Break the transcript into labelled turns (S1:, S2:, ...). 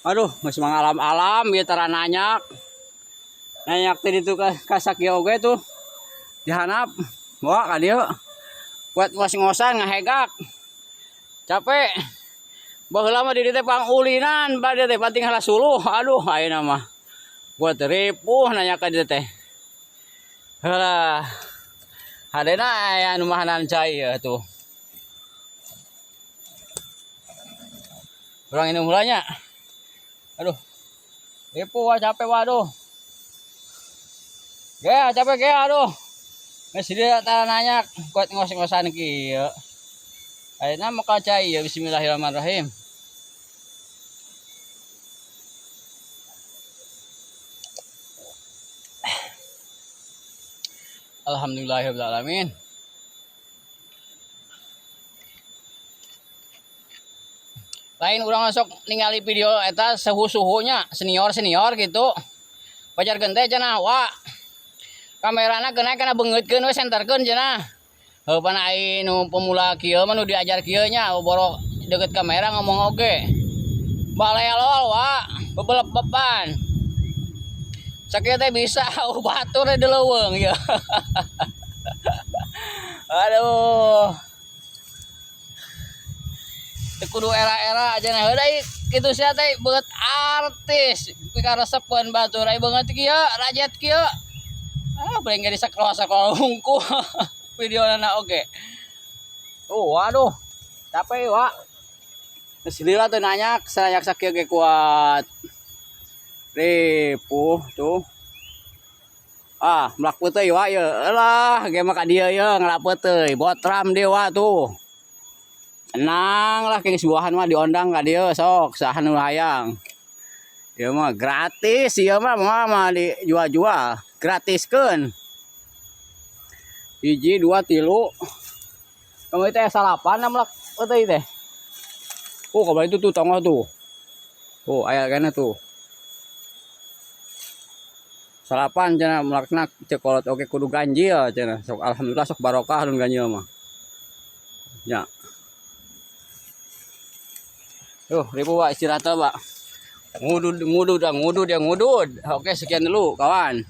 S1: Aduh, geus mangalam-alam ieu tara nanyak. Nanyak teh ditu ka sakieu oge tuh. Dihanap. Bawa ka dieu. Buat ngos-ngosan ngahegak. Capek. Baheula mah di dieu teh pangulinan, bade teh penting heula suluh. Aduh, ayeuna mah. Buat ripuh nanya ka dieu teh. Heula. Hadena aya nu mahanan cai ya tuh. Urang inum heula nya. Aduh. Ripuh wah capek waduh. Gea capek gea aduh. Geus dieu tara nanyak kuat ngos-ngosan kieu. Ayeuna mah ka cai ya bismillahirrahmanirrahim. Alhamdulillahirabbil alamin. Lain urang sok ningali video eta suhu-suhunya senior-senior gitu. Pajarkeun teh cenah wa. Kamerana keuna kana beungeutkeun we senterkeun cenah. Heuh pan ai nu pemula kieu mah nu diajar kieu nya boro deukeut kamera ngomong oge. Balelol wa, bebelep-bepan. Sakieu teh bisa batur di leuweung ya. Aduh. Teu kudu era-era aja nah deui kitu sia teh beungeut artis pikaresepeun batur ai beungeut kieu rajet kieu. Ah paling ge disakola-sakola hungkul videona oge. Oh waduh. Capek wa. Geus lila teu nanyak, sanyak sakieu ge kuat. Ripuh tuh. Ah, melak peuteuy wa ieu. Elah, ge mah ka dieu ieu ngelak peuteuy. Botram dieu wa tuh. Tenang lah geus buahan mah diondang ka dieu sok saha nu hayang. Ieu mah gratis ieu mah mah dijual-jual, gratiskeun. 1 2 3. Kamu teh salapan melak peuteuy teh. Oh, kabar itu tuh tonggoh tuh. Oh, aya kana tuh. Salapan cenah melakna cek kolot oge kudu ganjil cenah. Sok alhamdulillah sok barokah nu ganjil mah. Ya. Tuh, ribu wa istirahat Pak. Ngudud ngudud ngudud ya ngudud. Oke, sekian dulu kawan.